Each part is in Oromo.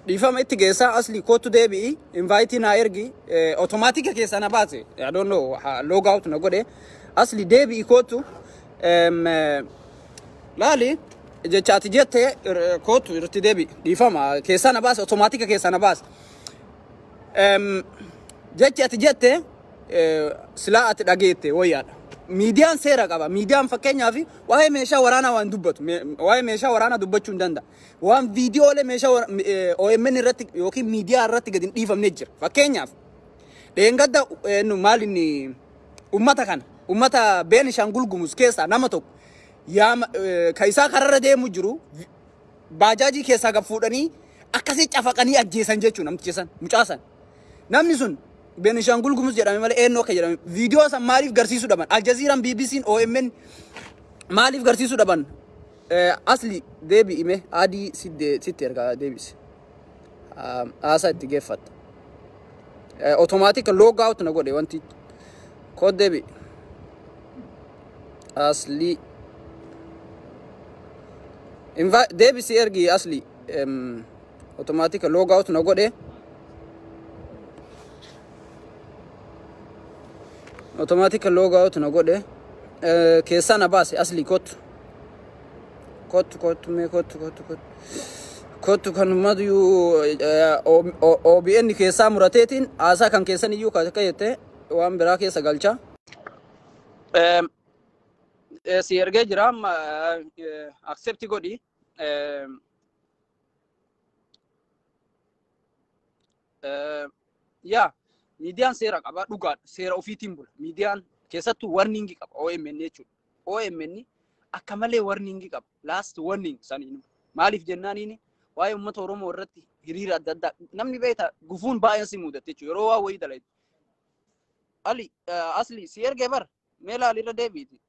Dhiifama itti geessaa asli kootu deebi'i invite naa ergi automatic keessa na baase. I don't know, log out na godhe. Asli deebi'i kootu. Laali jecha ati jette kootu irratti deebi'i. Dhiifama keessaa na baase, automatic keessa na baase. Jechi ati jette silaa ati dhageette wayyaadha. Miidiyaan seera qaba. Miidiyaan fakkeenyaaf waa'ee meeshaa waraanaa waan dubbatu. Waa'ee meeshaa waraanaa dubbachuu hin danda'a. Waan viidiyoolee meeshaa OMN irratti yookiin miidiyaa irratti gadi hin dhiifamne jira. Fakkeenyaaf dheengadda maal inni uummata kana uummata Beenishaangul Gumuz keessaa nama tokko ka isaa kararra deemu jiru baajaajii keessaa gad fuudhanii akkasii cafaqanii ajjeesan jechuudha namticha san mucaa san. Namni sun Beenishaangul Gumuz jedhame malee eenyu akka jedhame viidiyoo san maaliif garsiisuu dhaban? Aljazeeraan, BBC'n, OMN maaliif garsiisuu dhaban? Asli deebi'ime adii sitti ergaa deebise. Haasaa itti geeffatta. Automatic log out na godhe wanti. Kood deebi'i. Asli. Deebisi ergi asli. Automatic log out na godhe. Automatic log out na godhe. Keessaa na baase asli kottu. Kottu kottu mee kottu kottu kottu. Kottu kanumatu OBN keessaa murateetiin haasaa kan keessan iyyuu akka jette waan biraa keessa galcha. Si ergee jira amma accept godhi. Yaa miidiyaan seera qaba dhugaadha. Seera ofiitiin bula. Miidiyaan keessattuu warning qaba OMN jechuudha. OMN akka malee warning qaba. Last warning saniinu. Maaliif jennaaniini waa'ee uummata Oromoo irratti hiriira adda addaa namni beekta gufuun baay'een si mudate jechuudha. Yeroo waa wayii dalagdu. Ali asli si ergee bar mee laali irra deebiiti.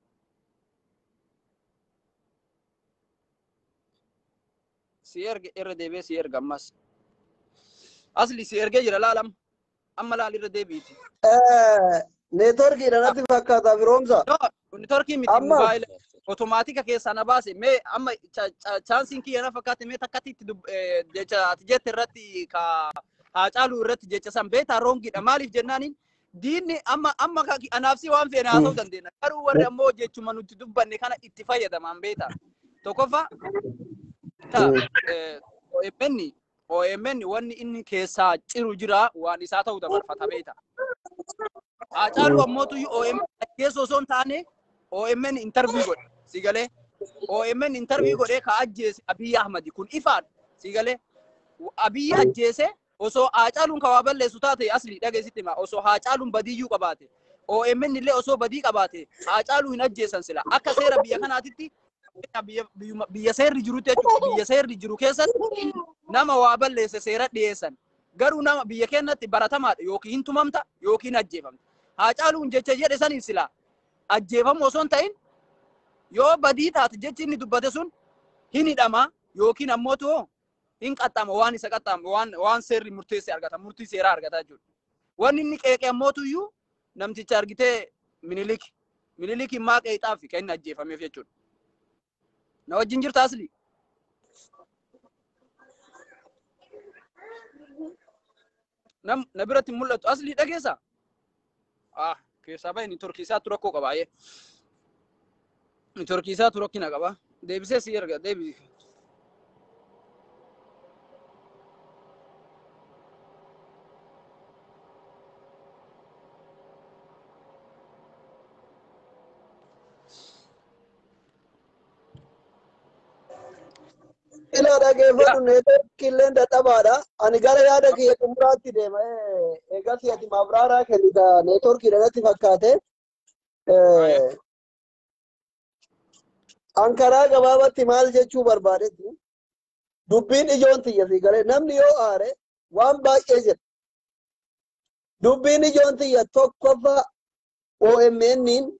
Si erge irra deebi'ee si erga ammas. Asli si ergee jira laalam. Amma laali irra deebiiti. Neetworkiidha natti fakkaata firoomsa. No, neetworkii miti mobaayila otomaatika keessaa na baase mee amma chaansiin kiyya na fakkaate mee takkatti itti jecha ati jette irratti ka Haacaaluu irratti jecha san beektaa roongiidha. Maaliif jennaaniin diinni amma amma anaafsi waan feene haasa'uu dandeenya. Garuu warri ammoo jechuma nuti dubbanne kana itti fayyadaman beektaa. Tokkoffaa OMN wanni inni keessaa ciru jira waan isaa ta'uu dabarfata beektaa. Haacaaluu ammootu OMN ajjeessu osoo hin taane OMN interview godhe si galee OMN interview godhee ka ajjeese Abiy Ahmad kun ifaadha si galee Abiy ajjeese osoo Haacaaluun ka waa balleessu taate asli dhageessitti hima osoo Haacaaluun badiiyyuu qabaate OMN illee osoo badii qabaate Haacaaluu hin ajjeesan sila akka seera biyya kanaatitti biyya seerri jirutti jechuudha biyya seerri jiru keessatti nama waa balleesse seera dhiyeessan garuu nama biyya keenyatti baratamaadha yookiin hin tumamta yookiin ajjeefamta. Haacaaluun jecha jedhe saniin sila ajjeefamu osoo hin ta'in yoo badii taate jechi inni dubbate sun hin hidhama yookiin ammoo too hin qaxxaama waan isa qaxxaama waan seerri murteesse argata murtii seeraa argata jechuudha. Wanni inni qeeqe ammootu iyyuu namticha argitee Minilik Minilik maa qeexaaf kan inni ajjeefameef jechuudha. Na wajjin jirta asli? Nam na biratti mul'atu asli dhageessa? Ah keessaa bahe nitorkii isaatu rakkoo qaba ayyee. Nitorkii isaatu rakkina qaba. Deebisee si erga deebi. Ilaa dhageeffadhu neetworkii illee dadhabaadha. Ani gara yaada kiyya xumuraatti deema. Eegas ati mabraaraa kennita neetworkiidha natti fakkaate. An karaa gabaabatti maal jechuu barbaadetti dubbiin ijoon tiyya si galee namni yoo aare waan baay'ee jedha. Dubbiin ijoon tiyya tokkoffaa OMN'n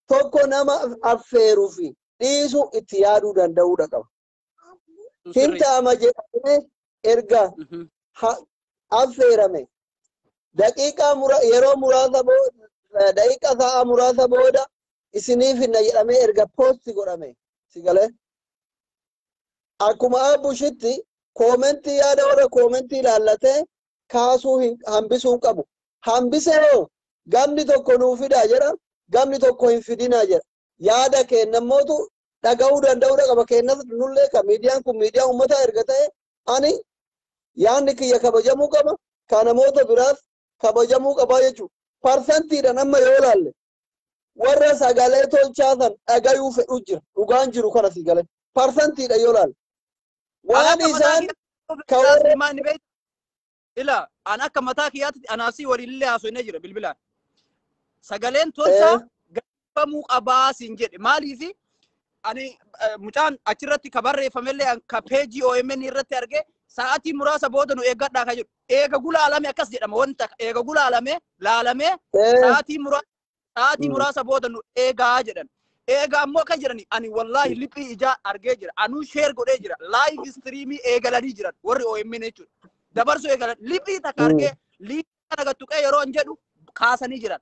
tokko nama affeeruu fi dhiisuu itti yaaduu danda'uudha qaba. Hin ta'ama jedhamee erga affeerame daqiiqaa yeroo muraasa booda daqiiqaa sa'a muraasa booda isiniif hinna jedhamee erga poosti godhame si galee akkuma abbushitti Koomentii yaada warra koomentii ilaallatee kaasuu hambisuu hin qabu. Hambisee hoo gamni tokko nuu fidaa jedha, gamni tokko hin fidinaa jedha. Yaada kennammootu dhaga'uu danda'uudha qaba. Kennas nullee ka miidiyaan kun miidiyaa uummataa erga ta'e ani yaadni kiyya kabajamuu qaba. Ka namoota biraas kabajamuu qaba jechuudha. Parsantiidhaan amma yoo ilaalle warra sagalee tolchaa san dhagayuu fedhu jira. Dhugaan jiru kana si galee. Parsantiidha yoo ilaalle. Waan isaan ka warra Ila an akka mataa kiyyaatti anaasii waliinillee haasofnee jira bilbilaan. Sagaleen tolchaa gabbamuu qabaa siin jedhe. Maaliifi ani mucaan achirratti ka barreeffamellee ka peejii OMN irratti arge sa'aatii muraasa booda nu eeggadhaa ka jedhu. Eega gulaalame akkas jedhama wanta eega gulaalame laalame sa'aatii muraasa booda nu eegaa jedhan. Eega ammoo akka jedhani ani wallaahi liphii ijaa argee jira. Anuu sheer godhee jira. Laayiv istiriimii eegalanii jiran warri OMN jechuudha. Dabarsuu eegalan liphii takka argee liphii kana gattuqee yeroo hin jedhu kaasanii jiran.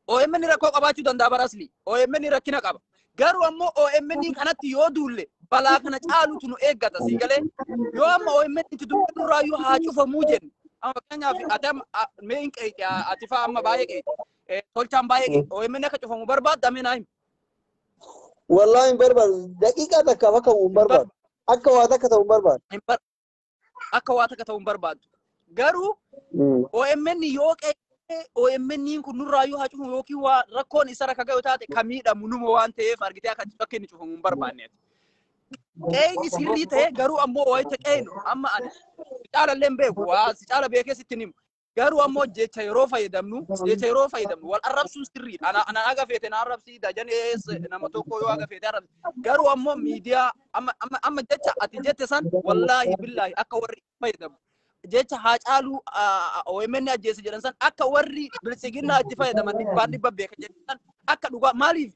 OMN rakkoo qabaachuu danda'a barasli. OMN rakkina qaba. Garuu ammoo OMN kanatti yoo duulle balaa kana caalutu nu eeggata sii galee. Yoo amma OMN itti duulle nurraayyuu haa cufamuu jennu. Amma fakkeenyaaf ati amma mee hin qeeqe ati fa'aa amma baay'ee qeeqe. Tolchaan baay'ee qeeqe. OMN akka cufamu barbaadda mee naa himi. Wallaahi hin barbaadu. Daqiiqaa takkaaf akka hin barbaadu. Akka waa takka ta'u hin barbaadu. Akka waa takka ta'u hin barbaadu. Garuu OMN yoo qeeqe OMN kun nurraayyuu haa cufamu yookiin waa rakkoon isa rakka gahu taate ka miidhamu numa waan ta'eef argitee akka bakka inni cufamu hin barbaanne. Qeeyni sirrii ta'e garuu ammoo wayita qeeynu amma ani si caala illee hin beeku waa si caala beekee sitti hin himu. Garuu ammoo jecha yeroo fayyadamnu wal arrabsuun sirriidha. Ana haga feete na arrabsii dajanees nama tokko yoo haga feete arrabsi. Garuu ammoo miidiyaa amma jecha ati jette san wallaahi billaahi akka warri fayyadamu. Jecha Haacaaluu OMN ajjeese jedhan san akka warri biltsiginnaa itti fayyadaman dhibbaan dhibba beeka jedhan san akka dhugaa maaliif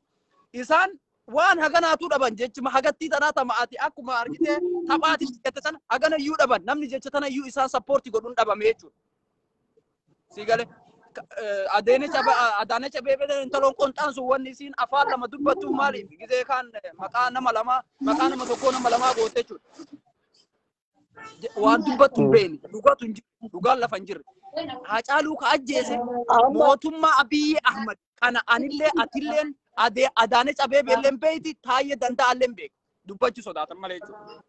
isaan waan haganaatuu dhaban jechuma hagattii tanaa tama ati akkuma argitee taphaati jette san hagana iyyuu dhaban namni jecha tana iyyuu isaan sappoortii godhuun dhabame jechuudha. Si galee Adaanecha Abeebee intaloon qonxaan sun wanni isiin afaan lama dubbattu maaliif gizee kaan maqaa nama lama maqaa nama tokkoo nama lamaa goote jechuudha. Waan dubbattu hin beekne dhugaatu hin jirre dhugaan lafa hin jirre. Haacaaluu ka ajjeese mootummaa Abiyyi Ahmad kana anillee atilleen Adaanech Abeebee illee beeyti Taayyee Danda'allee beeka dubbachuu sodaatan malee jechuudha.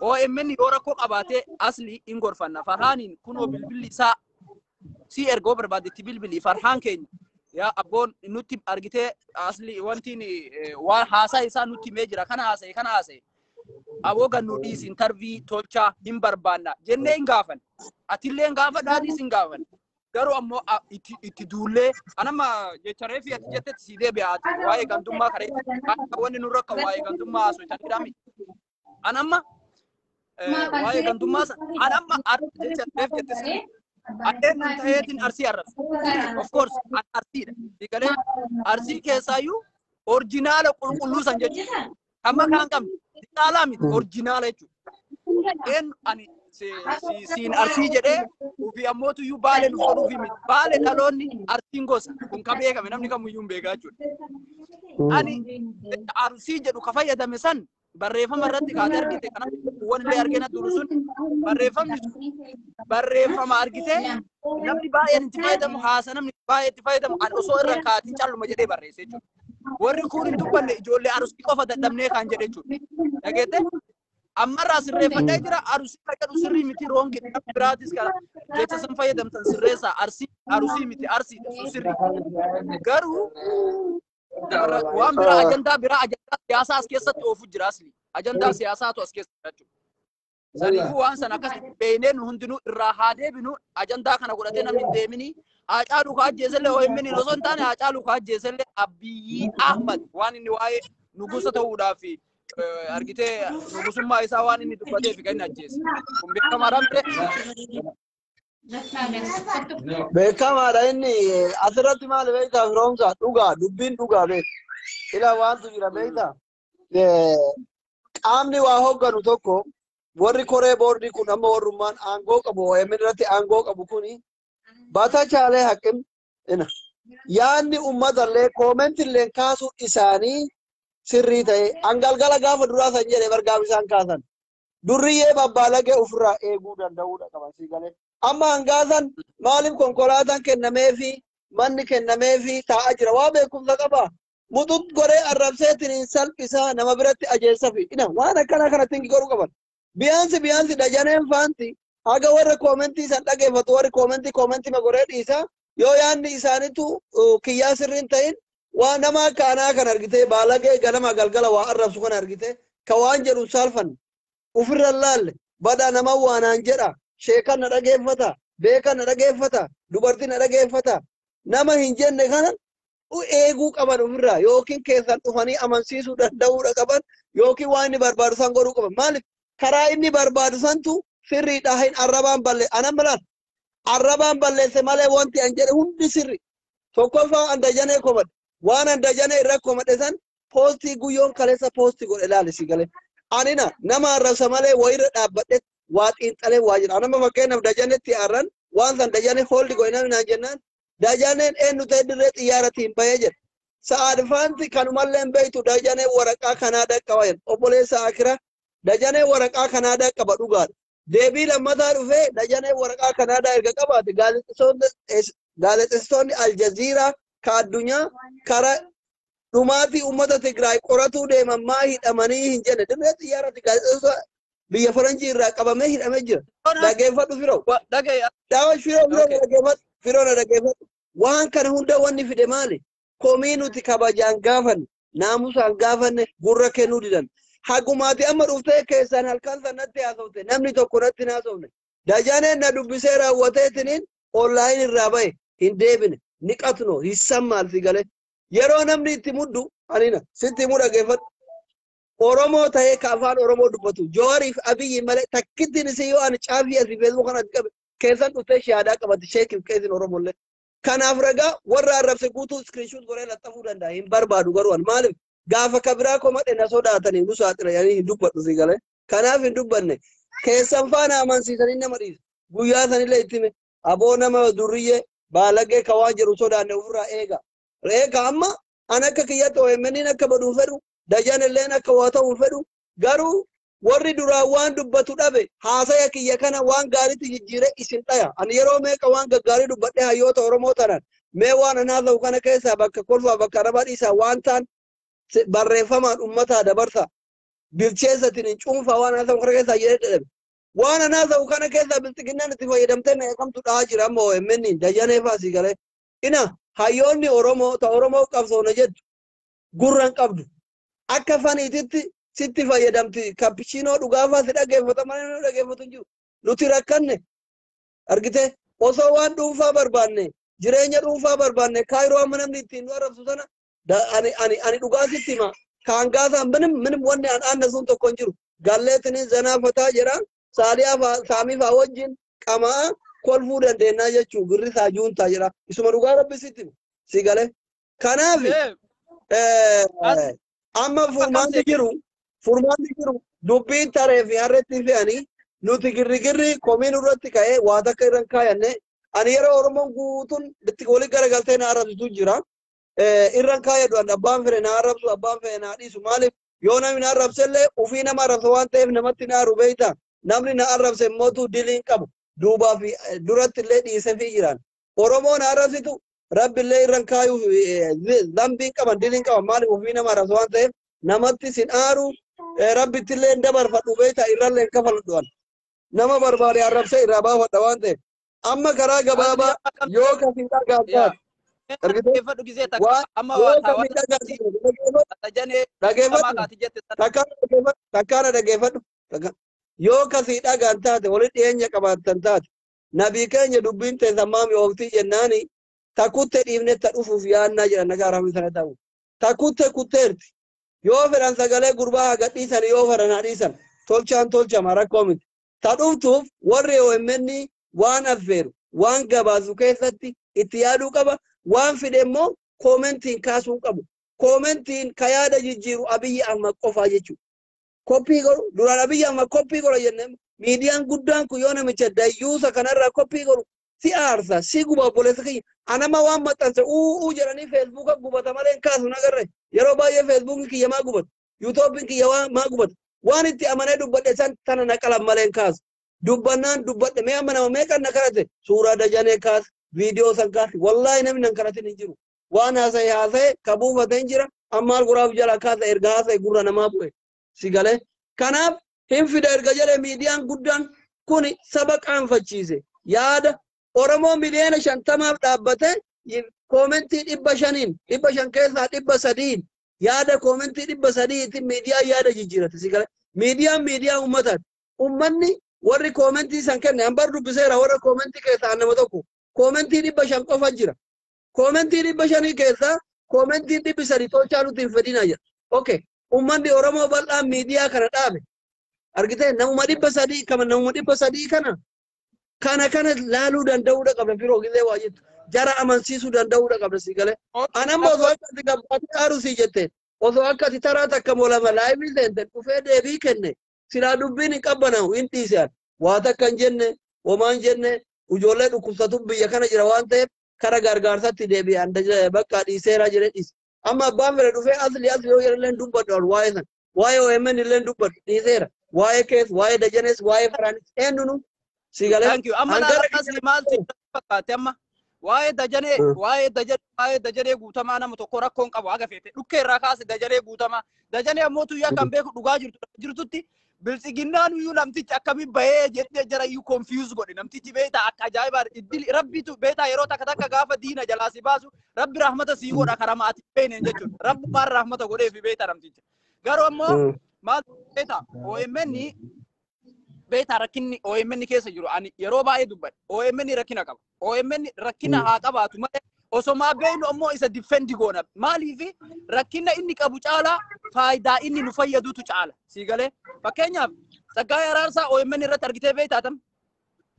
OMN yoo rakkoo qabaatee asli hin gorfanna. Farhaaniin kunoo bilbilli isaa si ergoo barbaadetti bilbili farhaan keenya. Yaa abboon nutti argitee asli wantiin waan haasaa isaa nutti himee jira kana haasa'e kana haasa'e. Aboo gannu dhiisi intarvii tolchaa hin barbaanna jennee hin gaafan. Atillee hin gaafadha atis hin gaafan. Garuu ammoo itti duullee anamma jecha reefi ati jettetti si deebi'a ati waa'ee gandummaa karee wanni nurra akka waa'ee gandummaa haasoftan miti. Anamma waa'ee gandummaa sana anamma jecha reef jette sana addeen nun ta'eetiin arsii arrabsa. Of course an arsiidha. Galee arsii keessaayyuu orjinaala qulqulluu san jechuudha. Amma kaan qabne caalaa miti orjinaala jechuudha. Een ani siin arsii jedhee ofii ammootuyyuu baalee nu godhuufi miti. Baalee dhaloonni arsiin gosa kun ka beekame namni kamiyyuu hin beekaa jechuudha. Ani arsii jedhu ka fayyadame san barreeffama irratti kaatee argite kana wanillee argina turu sun barreeffamni barreeffama argite namni baay'een itti fayyadamu haasa namni baay'ee itti fayyadamu ani osoo irra kaatiin calluma jedhee barreesse jechuudha. Warri kun hin dubbanne ijoollee arusii qofa dadhabnee kan jedhe jechuudha. Dhageette ammarraa sirreeffadhee jira arusii kan jedhu sirrii miti roongi biraatis kana jecha san fayyadamtan sirreessaa arsii arusii miti arsiidha sun sirrii. Garuu waan biraa ajandaa biraa ajandaa siyaasaa as keessatti oofu jira asli. Ajandaa siyaasaatu as keessatti jechuudha. Saniifuu waan sana akkas beeynee nu hundinuu irraa haa deebinu ajandaa kana godhatee namni hin deemini. Haacaaluu ka ajjeesellee OMN osoo hin taane Haacaaluu ka ajjeesellee Abiyyi Ahmad waan inni waa'ee nugusa ta'uudhaaf argitee nugusummaa isaa waan inni dubbateef kan inni ajjeese. Kun beekamaadha mire. Beekamaadha inni asirratti maal beektaa firoomsa dhugaa dubbiin dhugaa beekta. Ila waantu jira beektaa. Qaamni waa hoogganu tokko warri koree boordii kun amma warrummaan aangoo qabu OMN irratti aangoo qabu kuni batachaalee haqim ina yaanni uummatallee koomentillee kaasuu isaanii sirrii ta'e angalgala gaafa duraa san jedhe bargaaf isaan kaasan Durriyyee babbaalagee ofirraa eeguu danda'uudha qaban sii galee. Amma hangaasan maaliif konkolaataan kennameefi manni kennameefi taa'aa jira waa beekumsa qaba. Muxut godhee arrabseetiin salphisaa nama biratti ajeessafi. Ina waan akkana kanatti hin godhuu qaban. Biyaansi Dajaneen faanti haga warra koomentii san dhageeffatu warri koomentii magoree dhiisa yoo yaadni isaanitu kiyyaa sirriin ta'in waa nama akka anaa kan argite baalagee ganama galgala waa arrabsu kan argite ka waan jedhu saalfanne ofirra laalle badaa nama waanaan jedha sheekan na dhageeffata beekan na dhageeffata dubartiin na dhageeffata nama hin jenne kana eeguu qaban ofirraa yookiin keessan dhufanii amansiisuu danda'uudha qaban yookiin waan inni barbaadu san godhuu qaban maaliif karaa inni barbaadu santu sirriidha hin arrabaan balle anan bilaan arrabaan balleesse malee wanti an jedhe hundi sirri tokkoffaa an Dajanee komadhe waan an Dajanee irra komadhe san poostii guyyoon kaleessa poostii godhe ilaali si galee anina nama arrabsa malee wayirra dhaabbadhe waa xiinxalee waa jira anama fakkeenyaaf Dajaneetti arran waan san Dajanee hooldi godhe namni naan jennaan Dajaneen eenyu ta'e dirree xiyyaaratiin bahee jedhe sa'aadfaanti kanumallee hin beektu Dajanee waraqaa Kanaadaa qaba jedhe obboleessa akira Dajanee waraqaa Kanaadaa qaba dhugaadha. Deebii lammataa dhufee Dajanee waraqaa Kanaadaa erga qabaate gaazexeessitoonni Aljaziiraa ka addunyaa karaa dhumaatii uummata Tigraay qoratuu deeman maa hidhamanii hin jenne dirree xiyyaarratti gaazexeessitoota biyya faranjii irraa qabamee hidhamee jira. Dhageeffadhu firoo. Daawa firoo firoo dhageeffadhu firoo na dhageeffadhu. Waan kana hunda wanni fide maali? Komii nuti kabajaan gaafanne naamusaan gaafanne gurra kennuu didan. Hagumaati amma dhuftee keessaan halkan sanatti haasofte namni tokko natti hin haasofne. Dajaneen na dubbisee raawwateetiniin onlaayin irraa bahe hin deebine ni qatno hissan maal si galee. Yeroo namni itti muddu anina sitti himu dhageeffadhu. Oromoo ta'ee ka afaan Oromoo dubbatu Jawaariif Abiyyi malee takkittiin isin yoo ani caafii asii feesbuuk kana qabe keessan dhuftee shaadaa qabatti sheekiif keessin Oromollee. Kanaaf ragaa warra arrabse guutuu iskiriinshuut godhee laxxafuu danda'a hin barbaadu garuu ani maaliif gaafa kabiraa komadhe na sodaatanii nu saaxilanii hin dubbadhu si galee. Kanaaf hin dubbanne keessan faana amansiisanii nama dhiisa. Guyyaa sanillee itti hime aboo nama durriyyee baalagee ka waan jedhu sodaanne ofirraa eega. Eega amma an akka kiyyatti OMN akka baduu fedhu Dajan illeen akka waa ta'uu fedhu garuu warri duraan waan dubbatu dhabe haasaya kiyya kana waan gaariitti jijjiire isin dhaya. Ani yeroo meeqa waan gaggaarii dubbadhe hayyoota Oromoo tanan mee waan an haasa'u kana keessaa bakka kolfaa bakka arabaa dhiisaa waan ta'an barreeffamaan uummataa dabarsa. Bilcheessatiin hin cuunfaa waan haasa'u kana keessaa jedhee dadhabe. Waan an haasa'u kana keessaa bilxiginnaan itti fayyadamtee meeqamtu dhahaa jira amma OMN Dajanee fa'aa galee. Ina hayyoonni Oromoo ta Oromoo qabsoona jettu gurra hin qabdu. Akka faniititti sitti fayyadamti kappichiinoo dhugaafaa si dhageeffata malee nu dhageeffatu hin jiru. Nuti rakkanne argite osoo waan dhuunfaa barbaanne jireenya dhuunfaa barbaanne kaayiroo amma namni ittiin nu arrabsu sana ani dhugaa sitti hima kaan gaasaan minim minim wanni an aanna sun tokko hin jiru. Galleetiniin zanaafataa jedha saaliyaa saamii faa wajjin qamaa kolfuu dandeennaa jechuu girri isaa juuntaa jedha isuma dhugaa rabbi sitti hima si galee. Kanaaf amma furmaanni jiru dubbiin taree fi harreetti fe'anii nuti girrigirri komiin irratti ka'ee waa takka irra hin kaayanne ani yeroo Oromoon guutuun itti walii garagaltee na arrabsitu jira. Irra hin kaayadhu ani abbaan fedhe na arrabsu abbaan fedhe na dhiisu maaliif yoo namni na arrabsellee ofii nama arrabsa waan ta'eef namatti na aaru beekta namni na arrabse immoo dilii hin qabu duubaa fi duratti illee dhiisee fi jiraan. Oromoo na arrabsitu Rabbi illee irra hin kaayuuf zambii hin qaban dilii hin qaban maaliif ofii nama arrabsa waan ta'eef namatti sin aaru Rabbitti illee hin dabarfadhu beekta irrallee hin kafaludhu ani. Nama barbaade arrabsee irraa baafadha waan ta'eef. Amma karaa gabaabaa yoo kasii dhagaan taate yoo kasii dhagaan taate dhageeffadhu takkaana dhageeffadhu yoo kasii dhagaan taate walitti dhiyeenya qabaattan taate nabii keenya dubbiin teessan maami ooftii jennaani takkutte dhiifne ta dhufuuf yaannaa jedhan nagaa raamii sana ta'u takkutte kutteerti yoo fedhan sagalee gurbaa haa gadhiisan yoo fedhan haa dhiisan tolchaan tolchama rakkoo miti ta dhuftuuf warri OMN waan affeeru waan gabaasu keessatti itti yaaduu qaba waan fide immoo koomentiin kaasuu qabu koomentiin ka yaada jijjiiru Abiyyi Ahmad qofaa jechuudha. Koppii godhu duraan Abiyyi Ahmad koppii godha jennee miidiyaan guddaan kun yoo namicha dayyuusa kanarraa koppii godhu si aarsa si guba obboleessa kiyya anama waan maxxanse uuu jedhanii feesbuuka gubata malee hin kaasu nagarre yeroo baay'ee feesbuukni kiyya maa gubata yuutuubiin kiyya maa gubata Waan itti amanee dubbadhe san tana naqalan malee hin kaasu. Dubbannaan dubbadhe mee amma nama meeqan na kadhate suuraa Dajanee kaas, viidiyoo san kaas, wallaahi namni nan kadhatin hin jiru. Waan haasa'e haasa'e ka buufate hin jira, ammaal guraaf jala kaasa erga haasa'e gurra namaa bu'e. Si galee. Kanaaf hin fida erga jedhe miidiyaan guddaan kuni saba qaanfachiise. Yaada Oromoo 50 miiliyoona dhaabbate koomentii 500n 500 keessaa 300n yaada koomentii 300tiin miidiyaan yaada jijjiirate si galee. Miidiyaan miidiyaa uummataati. Uummanni warri koomentii san kenne hanbar dubbiseera warra koomentii keessaa nama tokko koomentii 500 qofa jira. Koomentii 500 keessaa koomentii 300 tolchaa nuti hin fedhinaa jedha. Okay. Uummanni Oromoo bal'aan miidiyaa kana dhaabe. Argitee namuma 300 kama namuma 300 kana laaluu danda'uudha qabda firoo gizee waa jettu. Jara amansiisuu danda'uudha qabda si galee. An amma osoo akka ati gabbaatee aaru sii jette osoo akka ati taraa takka molama live seente dhufee deebii kenne silaa dubbiin hin qabbanaa'u hin dhiise an. Waa takka hin jenne homaa hin jenne ijoollee dhukkubsatu biyya kana jira waan ta'eef kara gargaarsatti deebi'an bakka dhiiseera jedhee dhiise. Amma abbaan fedhe dhufee asli asli yoo jedhan illee dubbadhu al waa'ee san. Waa'ee OMN illee dubbadhu dhiiseera. Waa'ee kees, waa'ee Dajanees, waa'ee Faraanis eenyunu si galee. Thank you. Amma Hangara laala asli maal si fakkaate amma? Waa'ee Dajanee, waa'ee Dajanee, waa'ee Dajanee Guutamaa nama tokko rakkoon qabu haga feete. Dhukkee irraa kaase Dajanee Guutamaa. Dajanee ammoo tuyyaa kan beeku dhugaa jirtu jirtutti biltsiginnaan iyyuu namtichi akkamiin bahee jettee jara iyyuu confuse godhe. Namtichi beektaa akka ajaa'ibaa iddili rabbitu beektaa yeroo takka takka gaafa diina jalaa si baasu rabbi rahmata sii godha karaa maatii beekneen jechuudha. Rabbumaan rahmata godheefi beektaa namticha. Garuu ammoo maal beektaa OMN beektaa rakkinni OMN keessa jiru ani yeroo baay'ee dubbadhe OMN rakkina qaba. OMN rakkina haa qabaatu malee osomaa beeknu ammoo isa defend goona. Maaliif rakkina inni qabu caalaa faayidaa inni nu fayyadutu caala. Sii galee fakkeenyaaf Tsaggaayee Araarsaa OMN irratti argitee beektaa tam?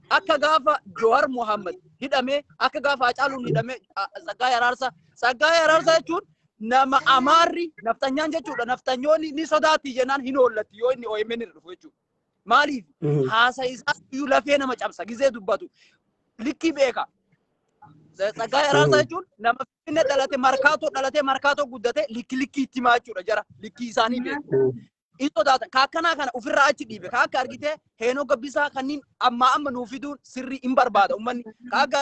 Akka gaafa Jowaar Muhammad hidhamee akka gaafa Hacaaluun hidhamee Tsaggaayee Araarsaa. Tsaggaayee Araarsaa jechuun nama Amaarri nafxanyaan jechuudha. Nafxanyoonni ni sodaatti jennaan hin oollatti yoo inni OMN irra dhufu jechuudha. Maaliif haasa isaa iyyuu lafee nama cabsa gizee dubbatu likkii beeka. Tsaggaayee Araarsaa jechuun nama Finfinnee dhalate Markaatoo dhalate Markaatoo guddate likki likkii itti himaa jechuudha jara likkii isaanii beeka. In sodaatan ka akkanaa kana ofirraa achi dhiibe ka akka argitee Heenoo Gabbisaa kanneen ammaa amma nuu fiduun sirrii hin barbaada uummanni ka akka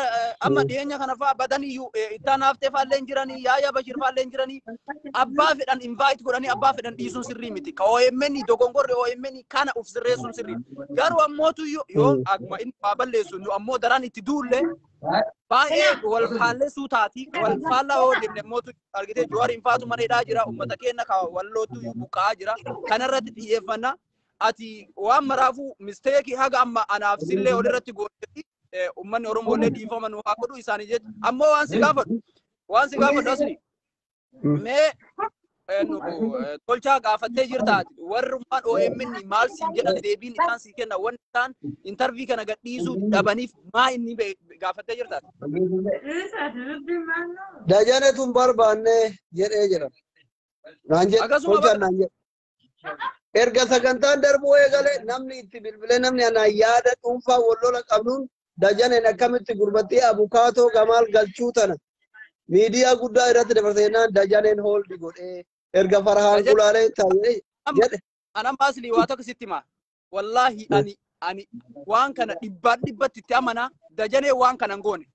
amma dhiyeenya kana fa'aa badaniyyuu ittaan haftee fa'aa hin jiranii Yaaya Bashir fa'aa hin jiranii abbaa fedhan invite godhanii abbaa fedhan dhiisuun sirrii miti ka OMN dogongorri OMN kana uf sirreessuun sirrii garuu ammootu yoo akkuma inni waa balleessu nu ammoo daran itti duulle baay'ee wal faallessuu taati wal faallaa yoo deemne ammootu argitee Jawaar faatu mana hidhaa jira uummata keenya ka wallootu buqqa'aa jira kanarratti xiyyeeffanna ati waan maraafuu mistake haga amma anaaf sillee olirratti gooteeti uummanni Oromoo illee dhiifama nu haa godhu isaanii jecha ammoo waan si gaafadhu asli mee nu tolchaa gaafattee jirtaati warrummaan OMN maal siin jedhan deebiin isaan sii kenna wanni isaan interview kana gadhiisuu dhabaniif maa inni gaafattee jirtaati. Dajaneetu hin barbaanne jedhee jira. Naan jedhe Akkasuma tolchaan naan jedhe. Erga sagantaan darbuu eegale namni itti bilbilee namni anaan yaada dhuunfaa wal lola qabnuun Dajaneen akkamitti gurbattii abukaatoo gamaal galchuu tana miidiyaa guddaa irratti dabarse jennaan Dajaneen hold godhee erga Farhaan Gulaalee ta'ee jedhe. An amma asli waa tokko sitti hima. Wallaahi ani waan kana dhibbaan dhibbatti itti amanaa Dajanee waan kana hin goone.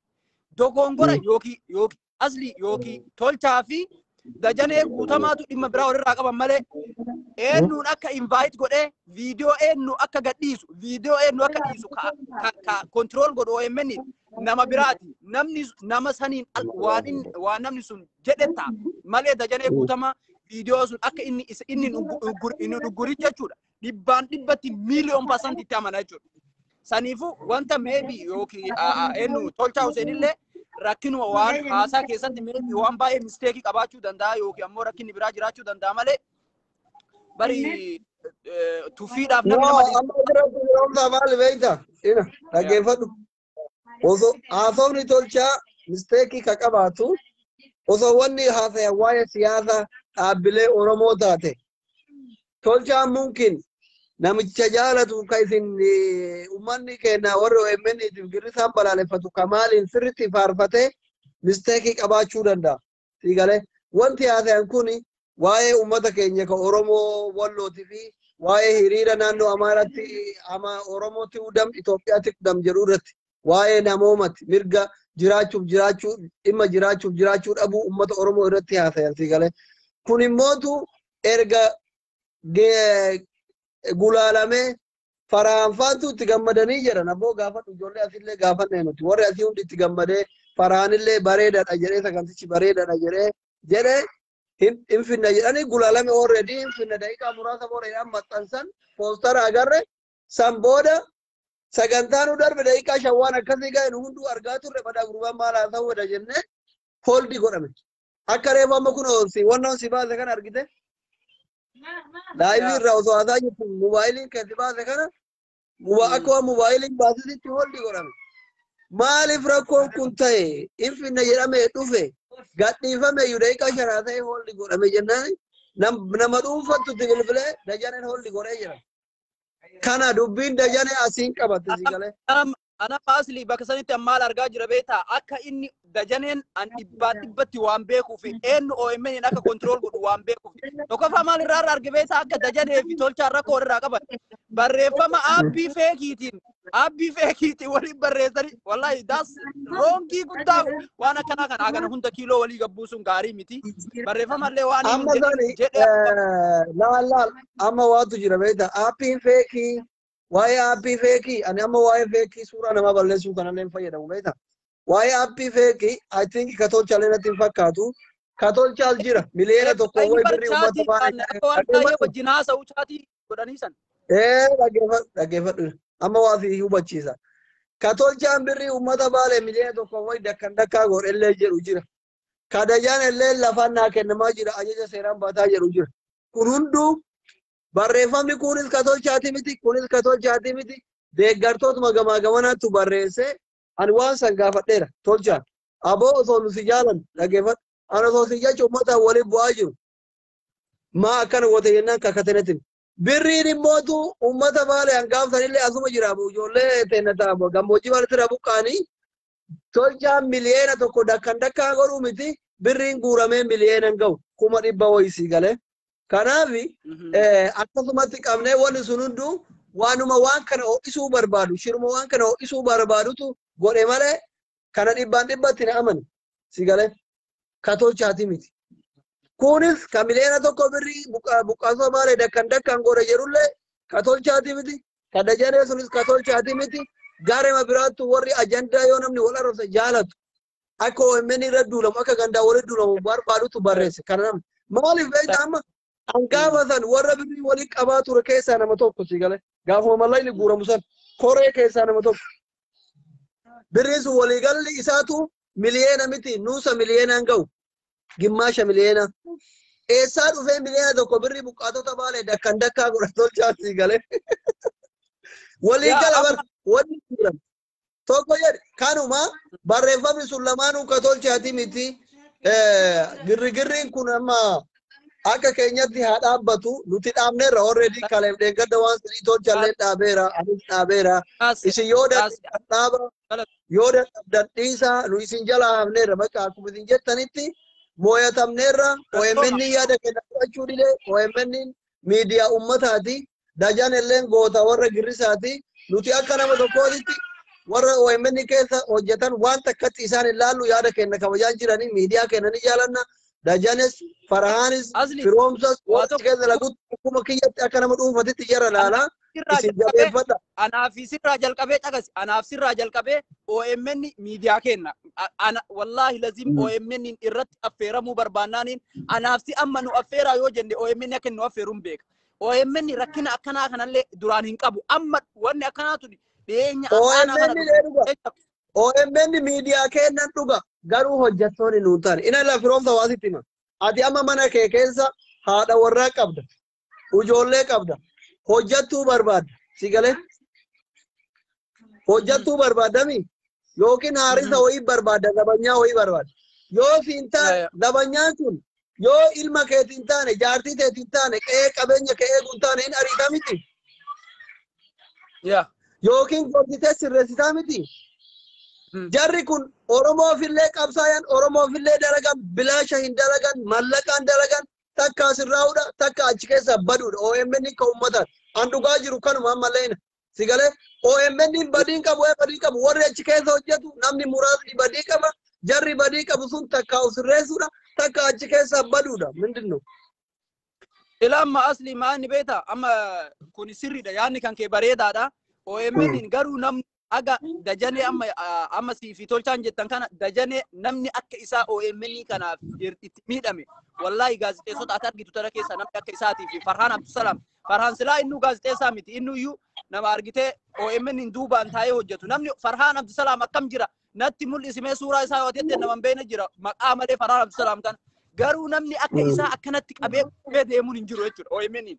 Dogongora yookiin asli yookiin tolchaa fi Dajanee Guutamaatu dhimma biraa walirraa qaban malee eenyuun akka invite godhee viidiyoo eenyu akka gadhiisu viidiyoo eenyu akka dhiisu ka control godhu OMN nama biraati. Namni nama saniin waan inni waan namni sun jedhe ta'a malee Dajanee Guutamaa viidiyoo sun akka inni inni dhuggurin jechuudha. Dhibbaan dhibbatti 1,000,000% itti amana jechuudha. Saniifuu wanta maybe yookiin eenyu Tolchaa Hussein illee rakkinuma waan haasaa keessatti maybe waan baay'ee mistake qabaachuu danda'a yookiin ammoo rakkinni biraa jiraachuu danda'a malee bari tuffiidhaaf namni No, nama dhiisa. Amma asirratti yeroo maal beekta? Ina dhaggeeffadhu. Osoo haasofni tolchaa mistake ka qabaatu osoo wanni haasaya waa'ee siyaasa dhaabbilee Oromoo taate tolchaan mumkin namicha jaalatu ka isin uummanni keenya warri OMN itiif girrisaan balaaleffatu ka maaliin sirriitti faarfatee mistake qabaachuu danda'a. Siigalee wanti haasayan kun waa'ee uummata keenya ka Oromoo wallootii fi Waa'ee hiriira naannoo Amaaraatti ama Oromootti udam Itoophiyaatti udam jedhu irratti waa'ee namoomatti mirga jiraachuuf jiraachuu dhimma jiraachuuf jiraachuu dhabuu uummata Oromoo irratti haasayan si galee. Kun immootu erga gulaalamee faraanfaatu itti gammadanii jedhan abboo gaafadhu ijoollee asillee gaafanne nuti warri asii hundi itti gammadee faraanillee bareedaadha jedhee sagantichi bareedaadha jedhee hin finna jedhanii gulaalame already hin finna daqiiqaa muraasa booda maxxansan poostara agarre san booda sagantaa nu darbe daqiiqaa shawwaan akkasii ga'e nu hunduu argaa turre badaa gurbaan maal haasawudha jennee hold godhame. Akka reefu amma kun si wannan si baase kana argite live irraa osoo haasaa jirtu mobaayiliin kan si baase kana akka waan mobaayiliin baasisitti hold godhame. Maaliif rakkoon kun ta'e hin finna jedhamee dhufe gadhiifame iyyuu daqiiqaa shanaa ta'e hold godhame jennaan nama dhuunfattu itti bilbilee Dajaneen hold godhee jira. Kana dubbiin Dajanee asiin qabatte si galee. Ana asli bakka sanitti maal argaa jira beektaa akka inni Dajaneen an dhibbaa dhibbatti waan beekuuf eenyu OMN akka control godhu waan beekuuf tokkoffaa maal irraa arge beektaa akka Dajanee fi Tolchaan rakkoo irraa qaban barreeffama aappii fake'iitiin waliin barreessanii wallahi that's wrong guddaa waan akkanaa kana hagana hunda kiiloo walii gabbuusuun gaarii miti barreeffama illee waan Amma sani jedhee laal laal amma waatu jira beektaa aappiin fake waa'ee aappii fake ani amma waa'ee fake suuraa namaa balleessuu kanallee hin fayyadamu beektaa waa'ee aappii fake I think ka Tolchaalee natti hin fakkaatu ka Tolchaas jira 1 miliyoona Inni wayi bar birrii uummata chat baay'ee akka waan baay'ee wajjin haasa'u chat godhanii san. Ee, dhaggeeffadhu dhaggeeffadhu amma waa si hubachiisa. Ka Tolchaan birrii uummata Baalee 1 miliyoona wayi dakkan dakkaa godhellee jedhu jira. Ka Dajaan illee lafaan naa kennamaa jira ajaja seeraan baataa jedhu jira. Kun hunduu barreeffamni kunis ka Tolchaati miti kunis ka Tolchaati miti deeggartootuma gamaa gamanaattu barreessee ani waan san gaafadheera Tolchaan. Aboo osoo nu si jaalan dhaggeeffadhu. Ani osoo si jecha uummata waliin bu'aa jiru. Maa akkana goote jennaan kakatenetin. Birriin immootu uummata Baalee hangaafsanillee asuma jira ijoollee teenya ta'a gammoojjii Baaleetti irraa buqqaanii Tolchaan 1 miliyoona dakkan dakkaa godhuu miti birriin guuramee miliyoona hin ga'u 100,000 wayisii galee. Kanaaf akkasumatti qabnee wanni sun hunduu waanuma waan kana ho'isuu barbaadu shiruma waan kana ho'isuu barbaadutu godhe malee kana dhibbaan dhibbatti na amani si galee ka Tolchaati miti. Kunis ka 1 miliyoona birrii buqqaasoo Baalee dakkan dakkan godhe jedhullee ka Tolchaati miti. Ka Dajanee sunis ka Tolchaati miti. Gaarema biraattu warri ajandaa yoo namni wal arrabse jaalatu akka OMN irra duulamu akka gandaa walitti duulamu barbaadutu barreesse. Kana nama maaliif beektaa amma hangaafa san warra birrii walii qabaa ture keessaa nama tokko si galee gaafuma mallaqni guuramu san koree keessaa nama tokko. Birriin sun waliigalli isaatu miliyoona miti nuusa miliyoonaan ga'u gimmaasha miliyoona. Eessaa dhufee 1 miliyoona birrii buqqaatota Baalee dakkan dakkaa godha Tolchaa si galee. Waliigala bar wanni jiran tokko jedhe kanuma barreeffamni sun lamaanuu ka Tolchaati miti. Girrigirriin kun amma akka keenyatti haa dhaabbatu nuti dhaabneerra already kaleef deeggarda waan sadii Tolchallee dhaabeera anis dhaabeera isin yoo dadhabdan dhaaba yoo dadhabdan dhiisaa nu isin jalaa hafneerra bakka akkuma isin jettanitti mooyatamneerra. OMN yaada kenna fudhachuu dide. OMN miidiyaa ummataati. Dajaan illeen goota warra girrisaati. Nuti akka nama tokkootitti warra OMN keessa hojjetan waan takkatti isaan hin laallu yaada kenna kabajaan jiranii miidiyaa kenna ni jaalanna. Dajanes, Farahaanis, Firoomsas waa warra keessa lagutti akkuma kiyyatti akka nama dhuunfatitti jara laalaa Sirraa isin jalqabee jabeeffadha. Anaaf sirraa jalqabee dhagasi anaaf sirraa jalqabee OMN miidiyaa kenna. Ana wallaahi lazim OMN irratti affeeramuu barbaannaaniin anaaf si amma nu affeeraa yoo jenne OMN akka nu affeeruun beeka. OMN rakkina akkanaa kanallee duraan hin qabu. Amma wanni akkanaa tuni dhiyeenya aanaa kana OMN illee dhuga. OMN miidiyaa kennan dhuga garuu hojjettoonni nuun taane. Ina la Firoomsa waasitti hima. Ati amma mana kee keessa haadha warraa qabda. Ijoollee qabda. Hojjettuu barbaadda. Si galee? Hojjettuu barbaadami? Yookiin haarisa wayii barbaadda, zabanyaa wayii barbaadda. Yoo siin taane zabanyaan sun yoo ilma keetiin taane, jaartii teetiin taane, qe'ee qabeenya kee eeguun taane hin ariitaa miti. Yookiin gorsitee sirreessitaa miti. Jarri kun Oromoofillee qabsaayan, Oromoofillee dalagan, bilaasha hin dalagan, mallaqaan dalagan, Takka asirraa'uudha, takka achi keessaa baduudha. OMN kan uummataati. An dhugaa jiru kanuma ammallee si galee OMN badiin qabu, badii qabu. Warri achi keessa hojjetu namni muraasni badii qaba. Jarri badii qabu sun takka sirreessuudha, takka achi keessaa baduudha. Mindinno. Ila amma asli maanni beeta amma kun sirriidha, yaadni kan kee bareedaadha. OMN garuu namni aga Dajanee amma amma siifi Tolchaan jettan kana, Dajanee namni akka isaa OMN kanaaf itti miidhame, wallaahi gaazexeessota ati argitu tana keessa namni akka isaatii fi Farhaan Abdusalaam. Farhaan silaa innuu gaazexeessaa miti, innu iyyuu nama argitee OMN hin duubaan taa'ee hojjetu. Namni Farhaan Abdusalaam akkam jira natti mul'isimee suuraa isaa yoo jette nama hin beekne jira maqaa malee Farhaan Abdusalaam kana. Garuu namni akka isaa akkanatti qabee qabee deemuun hin jiru jechuudha OMN.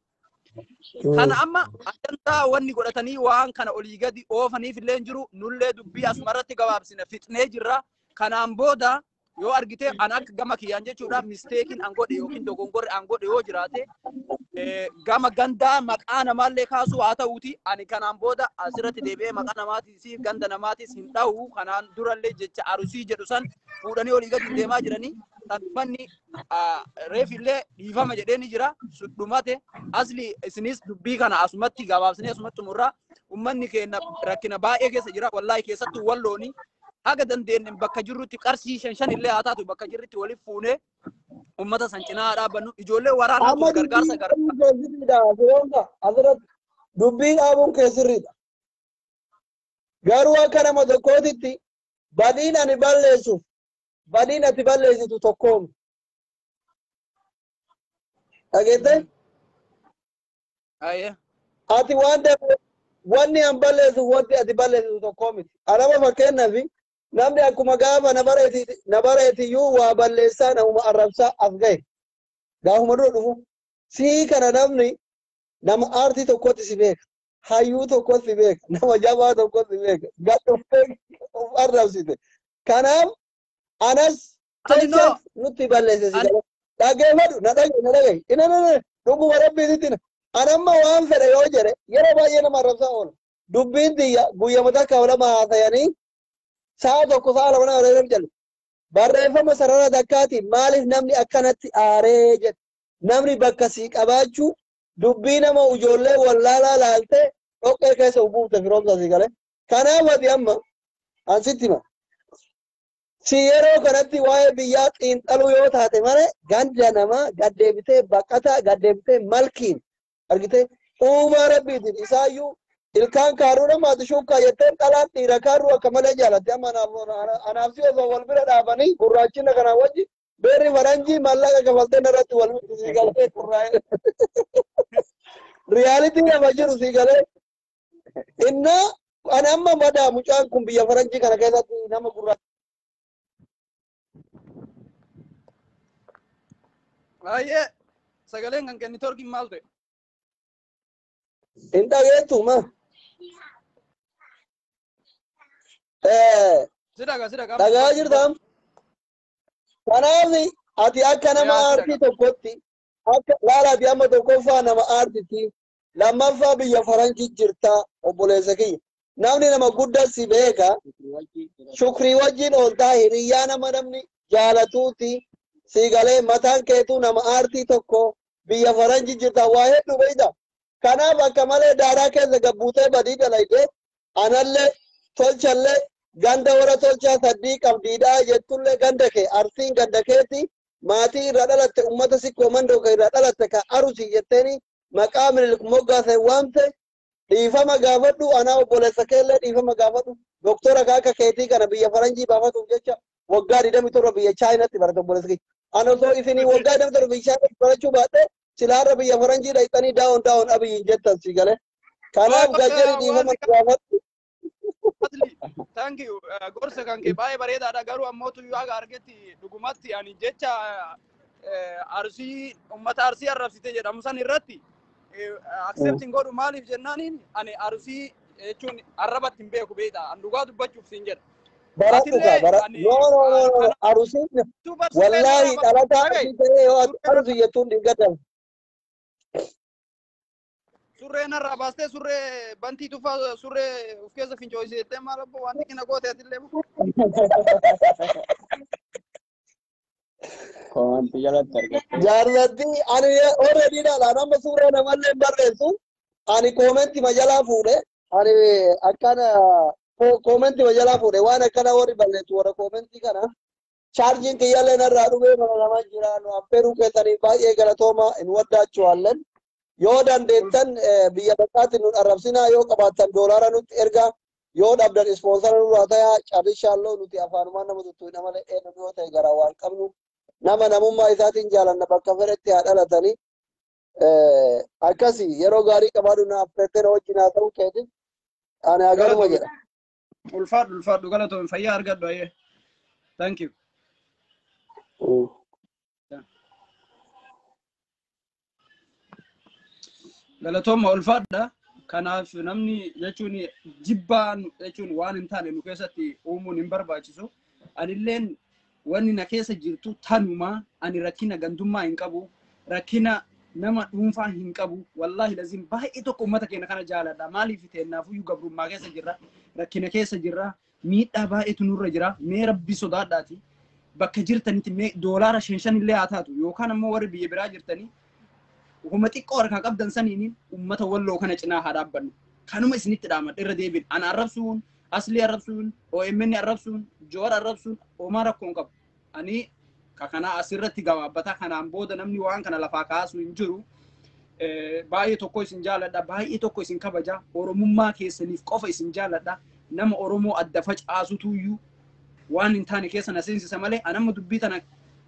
Kana amma ajandaa wanni godhatanii waan kana olii gadi oofaniif illee hin jiru. Nullee dubbii asumarratti gabaabsina, fixnee jirra. Kanaan booda yoo argite an akka gama kiyyaan jechuudha, mistakeiin an godhe yookiin dogongorri an godhe yoo jiraate, gama gandaa maqaa namaallee kaasuu haa ta'uuti, ani kanaan booda asirratti deebi'ee maqaa namaatis ganda namaatis hin dha'u. Kanaan durallee jecha Arusii jedhu san fuudhanii olii gadi deemaa jiranii, manni reefillee dhiifama jedhee ni jira dhumate. Asli isinis dubbii kana asumatti gabaabsinee asumatti xumurraa. Ummanni keenya rakkina baay'ee keessa jira, wallaahi, keessattuu Wallooni. Haga dandeenye bakka jirrutti qarshii shan shan illee haa taatu bakka jirrutti waliif fuunee ummata san cinaa dhaabbannu. Ijoollee waraana Amma gargaarsa dubbii dhaabuun kee sirriidha. Firoomsa, asirratti dubbii dhaabuun kee sirriidha. Garuu akka nama tokkootitti badiin ani balleessuuf badiin ati balleessitu tokkoomi. Dhageette? Ayyee. Ati waan ta'eef wanni an balleessuuf wanti ati balleessitu tokkoo miti. Anama fakkeenyaaf namni akkuma gaafa na bareetiyyuu waa balleessaa namuma arrabsaa as gahe. Gaafuma dura dhufu. Sii kana namni nama aartii tokkotti si beeka. Hayyuu tokkotti si beeka. Nama jabaa tokkotti si beeka. Gad dhuftee of arrabsite. Kanaaf anas Ani no. tolchaas nutti balleesse si Ani galee. Dhaggeeffadhu, na dhagaye, na dhagaye. Ina na dhuguma rabbiititti na. Ani amma waan fedhe yoo jedhe yeroo baay'ee nama arrabsaa oola. Dubbiin tiyya guyyama takka lama haasayanii sa'a tokko sa'a lama nama reefu jedhu. Barreeffama sarara takkaatiin maaliif namni akkanatti aaree jedhe. Namni bakka sii qabaachuu dubbii nama ijoollee wallaalaa laaltee dhoqqee keessa buufte, Firoomsa, sii galee. Kanaaf ati amma an sitti hima. Si yeroo kanatti waa'ee biyyaa xiinxaluu yoo taate malee ganda namaa gaddeebitee baqataa gaddeebitee malkiin argitee uumaa rabbiitiin isaayyuu ilkaan kaaruu namaati shukkaa jettee dhalaan dhiira kaaruu akka malee jaalatte. Amma anaaf si osoo wal bira dhaabanii gurraachina kana wajji beerri faranjii maallaqa kafaltee narratti wal sii galee gurraa'e. Reality nama jiru sii galee. Innaa ani amma madaa mucaan kun biyya faranjii kana keessatti nama gurraacha. Ayyee, sagaleen kan kenni torkiin maal ta'e? Hin dhageettu ma? Si dhaga, si dhaga. Dhagaa jirtaam. Kanaaf ati akka nama Yaa, si aartii dhaga. tokkotti akka laala ati amma tokkoffaa nama aartitti, lammaffaa biyya faranjii jirta, obboleessa kiyya. Namni nama guddaa si beeka. Shukrii wajjin ooltaa, hiriyyaa nama namni jaalatuuti si galee, mataan keetuu nama aartii tokko, biyya faranjii jirta, waa hedduu beeyta. Kanaaf akka malee daaraa keessa gabbuutee badii dalaydee anallee Tolchallee ganda warra Tolchaa saddii qabdiidhaa jettullee ganda kee Arsiin ganda keeti, maatii irraa dhalatte ummata Sikkoo Mandoo ka irraa dhalatte ka Arusii jetteeni maqaa Minilik moggaasee waamte dhiifama gaafadhu. Anaa obboleessa keellee dhiifama gaafadhu. Doktora ka akka keetii kana biyya faranjii baafatuuf jecha waggaa 27 biyya Chaayinaatti barate obboleessa kiyya. Ani osoo isinii waggaa 27 biyya Chaayinaatti barachuu baadhee silaarra biyya faranjii dhaqxanii down down Abiyyiin jettan si galee. Kanaaf gajjari dhiifama gaafadhu. Asli, thank you. Gorsa kan kee baay'ee bareedaadha. Garuu ammoo tuyyuu haga argetti dhugumatti ani jecha Arsii uummata Arsii arrabsite jedhamu san irratti accepting godhu. Maaliif jennaaniin ani Arsii jechuun arrabatti hin beeku beekta. An dhugaa dubbachuuf siin jedha. Baradhu kaa Atillee bara ani no, no, no, no, Arusiin kanattuu barsiisee wallaahi dhalataa dhagaye Arsii ta'ee yoo ati Arusii jettuun dhiigadam. Surree narraa baastee surree bantii tufaa surree of keessa fincoosisettee maal obbo waan xiqqina goote atillee. Koomantii jalatti argatte. Jaalalatti ani already dhala nama suuraa namallee hin barreessu. Ani koomentii majalaa fuudhe. Ani akkana koomentii majalaa fuudhe waan akkana warri balleessu warra koomentii kana. Chaarjiin kiyyaallee narraa dhumee mana nama jira nu affeeruu keessanii baay'ee galatooma hin waddaachuwaallen. Yoo dandeettan biyya bakkaatti nu arrabsinaa, yoo qabaattan doolaara nutti ergaa, yoo dhabdan ispoonsara nurraa tayaa. Carrishaalloo nuti afaanumaan nama tuttuudha malee eenyu yoo ta'e garaa waan qabnu nama namummaa isaatiin jaalanna, bakka fedhetti haa dhalatanii. Akkasi yeroo gaarii qabaadhu, na affeertee na wajjin haa ta'u keetiin ani haganuma jedha. Ulfaadhu, ulfaadhu, galatoomi, fayyaa argadhu ayyee. Thank you. Galatooma, ulfaadha. Kanaaf namni jechuun jibbaan jechuun waan hin taane nu keessatti uumuun hin barbaachisu. Anilleen wanni na keessa jirtu tanuma. Ani rakkina gandummaa hin qabu. Rakkina nama dhuunfaa hin qabu. Wallaahi lazim baay'ee tokko uummata keenya kana jaaladha. Maaliif teennaafuyyuu gabrummaa keessa jirra. Rakkina keessa jirra. Miidhaa baay'eetu nurra jira. Mee rabbi sodaadhaati. Bakka jirtanitti mee doolaara shan shan illee haa taatu yookaan ammoo warri biyya biraa jirtanii homa xiqqoo harkaa qabdan saniin ummata Walloo kana cinaa haa dhaabbannu. Kanuma isinitti dhaamadha irra deebiin. Ana arrabsuun, Aslii arrabsuun, OMN arrabsuun, Joowar arrabsuun homaa rakkoo hin qabu. Ani ka kana asirratti gabaabbataa, kanaan booda namni waan kana lafaa kaasuu hin jiru. Baay'ee tokko isin jaaladha, baay'ee tokko isin kabaja. Oromummaa keessaniif qofa isin jaaladha. Nama Oromoo adda facaasutuyyuu waan hin taane keessa na seensisa malee anamma dubbii tana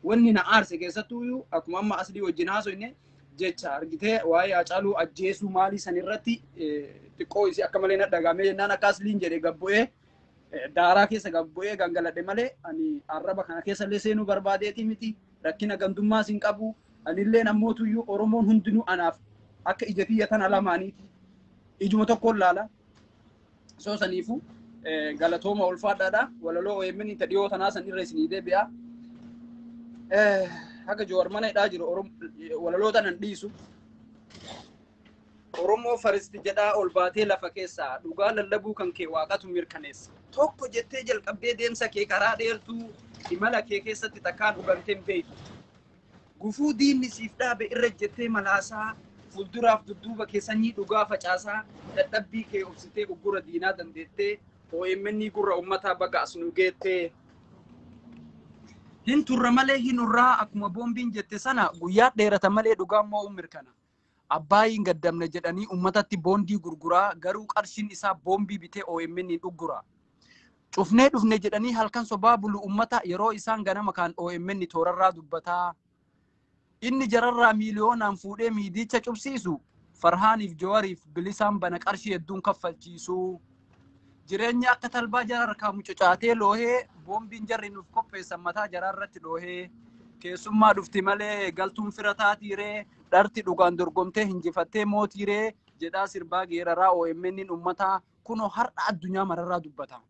wanni na aarse keessattuyyuu akkuma amma Aslii wajjin haasofne jecha argitee waa'ee Haacaaluu ajjeesuu maalii san irratti xiqqoo isii akka malee na dhagaamee jennaan akka Asliin jedhe gabbu'ee daaraa keessa gabbu'ee gangaladhe malee ani arraba kana keessa illee seenuu barbaadeeti miti. Rakkina gandummaas hin qabu. Anillee nammootuyyuu Oromoon hundinuu anaaf akka ija tiyya tana lamaaniiti, ijuma tokkoon laala. Soo saniifu galatooma, ulfaadhaadha. Walaloo OMN ta dhiyoo tanaa san irra isinii deebi'a. Haga Joowar mana hidhaa jiru walaloo tanan dhiisu. Oromoo first jedhaa ol baatee lafa keessaa dhugaa lallabuu kan kee waaqatu mirkaneessa. Tokko jettee jalqabdee deemsa kee karaa dheertuu imala kee keessatti takkaan hubanteen beektu. Gufuu diinni siif dhaabe irra jettee malaasaa fuulduraaf dudduuba kee sanyii dhugaa facaasaa dadhabbii kee obsitee uggura diinaa dandeettee OMN gurra uummataa baga as nu geettee. Hin turra malee hin urraa akkuma boombiin jette sana, guyyaa dheerata malee dhugaan mo'uu mirkana. Abbaayiin gaddamne jedhanii uummatatti boondii gurguraa, garuu qarshiin isaa boombii bitee OMN hin dhuggura. Cufnee dhufne jedhanii halkan sobaa bulu uummata, yeroo isaan ganama kaan OMN toorarraa dubbataa. Inni jararraa miiliyoonaan fuudhee miidicha cubsiisu Farhaaniif Jawariif bilisaan bana qarshii hedduun kaffalchiisu. Jireenya akka talbaa jara harkaa mucucaatee loohee boombiin jarri nuuf qopheessan mataa jaraa irratti dhoohee. Keessummaa dhufti malee galtuun fira taatiiree, dharti dhugaan dorgomtee hinjifattee mootiiree jedhaa sirbaa geeraraa OMN uummataa kunoo har'a addunyaa mararraa dubbata.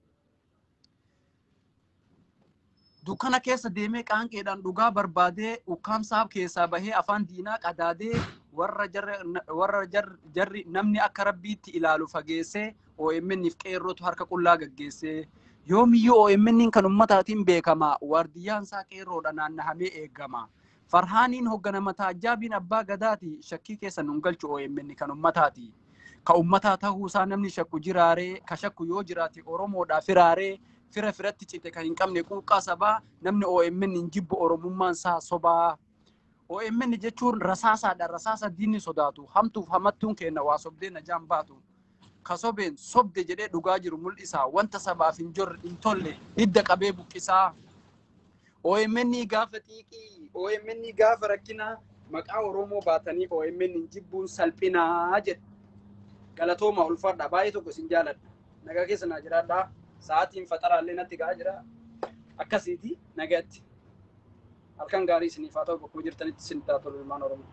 Dukkana keessa deemee qaanqeedhaan dhugaa barbaadee ukkaamsaa keessaa bahee afaan diinaa qadaadee warra jarri namni akka rabbiitti ilaalu fageessee OMN fi qeerrootu harka qullaa gaggeessee. Yoomiyyuu OMN kan ummataatiin beekama, waardiyyaan isaa qeerroodha naannahamee eegama. Farhaaniin hoogganama taajjaabiin abbaa gadaati, shakkii keessa nun galchu OMN kan ummataati. Ka ummataa ta'uusaa namni shakku jiraaree, ka shakku yoo jiraate Oromoodhaa firaaree, fira firatti cite kan hin qabne quuqqaa sabaa, namni OMN hin jibbu Oromummaan isaa sobaa. OMN jechuun rasaasaadha. Rasaasa diinni sodaatu. Hamtuuf hamattuun kenna waa sobdee najaan baatu. Ka sobeen sobde jedhee dhugaa jiru mul'isa. Wanta sabaaf hin jorre hin tolle hidda qabee buqqisaa. OMN gaafa xiiqii, OMN gaafa rakkinaa, maqaa Oromoo baatanii OMN hin jibbuun salphinaa jedhe. Galatooma, ulfaadha. Baay'ee tokko isin jaaladha. Nagaa keessa naa jiraadhaa. Sa'aatiin faxaraallee natti ga'aa jira. Akkasiiti nagaatti. Halkan gaarii isiniif haa ta'u, bakkuma jirtanitti isin ta'a tolu ilmaan Oromoo.